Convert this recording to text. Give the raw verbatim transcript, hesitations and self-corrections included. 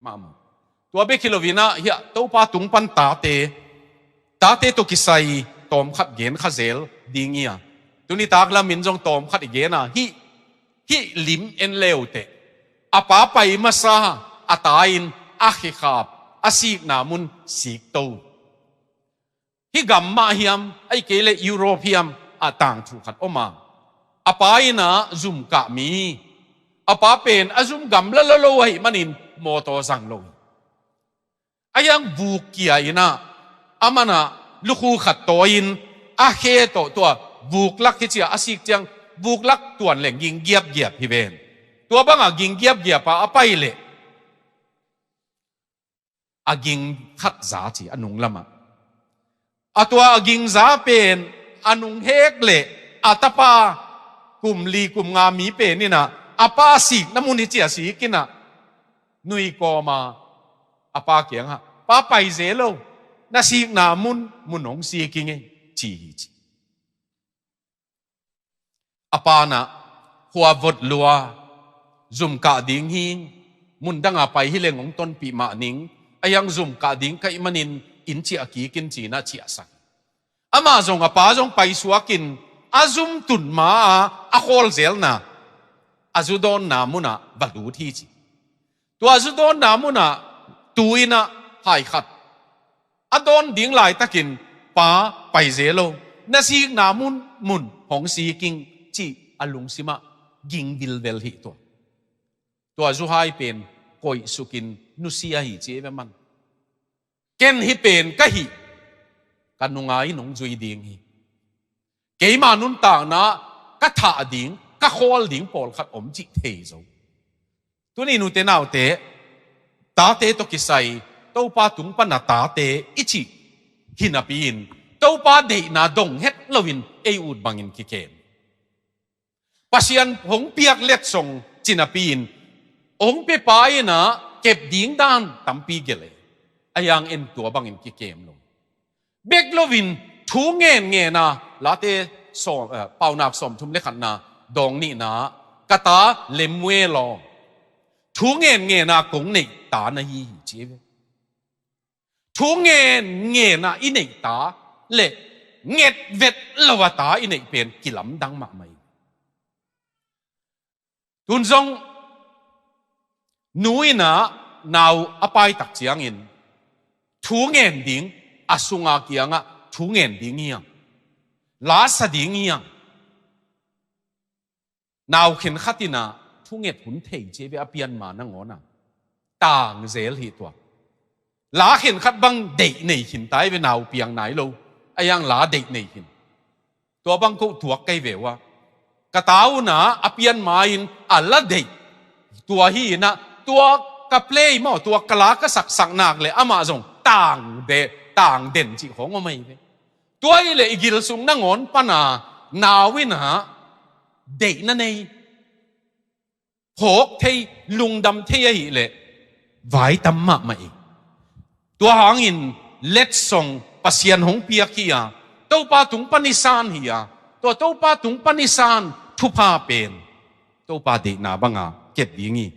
Mahmah. Tua bek hi lo-in ah, hiah Topa tung pan tate, tate tawh kisai tawmkhat gen kha zel ding hi a. Tuni tak lamin zong tawmkhat i gen a, hih, hih lim en leuteh. A pa pai masa, a ta in a khekhap, a sikna mun sikto. Hih gam mah hiam, ahih kei leh Europe hiam, a tangthu khat om a. A pa in ah zum kah mi. A pa pen a zum gamla lo lo ahih manin mawtaw zang lo hi. A hiang vuk kia in ah, a man ah lukhu khat tawi-in, a khe tawh tua vuk lak hi ci a, a sik ciang vuk lak tuan leng ging giapgiap hi ven. Tua bangah ging giapgiap a, a pai leh a ging khat za ci a nung lamah. A tua a ging za pen a nung hek leh a tapa kum li kum nga mi pen in ah, a pa sikna mun hi ci a sik in ah, nui kawma a pa kiangah, "Pa, pai zel lo, na sikna mun, mun hong sik ing ei," ci hi ci. A pa in ah, "Khua vot lua, zum kah ding hi, mun dang a pai hi leng hong tonpih mah ning, a hiang zum kah ding ka hih manin inn ciah kik in," ci-in ah ciahsak. Amah zong, a pa zong paisuak in, a zum tun ma-a a khawl zelna, a zu dawnna mun ah va lut hi ci. Tua zu dawnna mun ah tu-in ah hai khat a dawn ding laitakin, "Pa, pai zel lo, na sikna mun, mun hong sik ing," ci a lungsim ah ging vilvel hi tua. Tua zu hai pen koihsuk in nusia hi ci ei ve man. "Ken hih pen ka hih, ka nungak in hong zui ding hi. Keima nuntakna ka thah ding, ka khawl ding pawlkhat om cih thei zo." Tuni nute naute, tate tawh kisai, Topa tung pan a tate i cih hi napi-in, Topa deihna dong het loin ei ut bangin kikem. Pasian hong piak letsong ci napi-in, hong pia pa in ah kep ding dan tampi gelh ei. A hiang en tua bangin kikem lo. Bek loin thu ngenngen a, Late sawm, eh, Paunak sawmthum le khatna, dawng nihna, "Ka ta Lemuel aw, thu ngenngen a kong neih ta na hi hi," ci ei ve. Thu ngenngen a i neih ta le nget vet lo a ta i neih pen kilamdang mahmah hi. Tun zong nu in ah nau a pai tak ciangin thu ngen ding, a sunga kiangah thu ngen ding hi hang, la sa ding hi hang. Nau khenkhat in ah thu nget hun thei ci ei ve, a pianma nangawn ah tang zel hi tua. La khenkhat bang deih nei khin ta ei ve, nau piang nai lo, a hiang la deih nei khin. Tua bang ko tuak kei ve uh a, ka ta un ah a pianma in a la deih, tua hi in ah, tua ka play maw, tua ka la ka saksak nak leh amah zong tang de, tang den cih khawng om ahi ve. Tua hi leh i gil sung nangawn pan a nau in ah deihna nei, phawk thei, lungdam thei ahih leh vai tam mahmah hi. Tua hangin letsong Pasian hong piak hi a, Topa tung pan i san hi a, tua Topa tung pan i san thupha pen Topa deihna banga kep ding hi.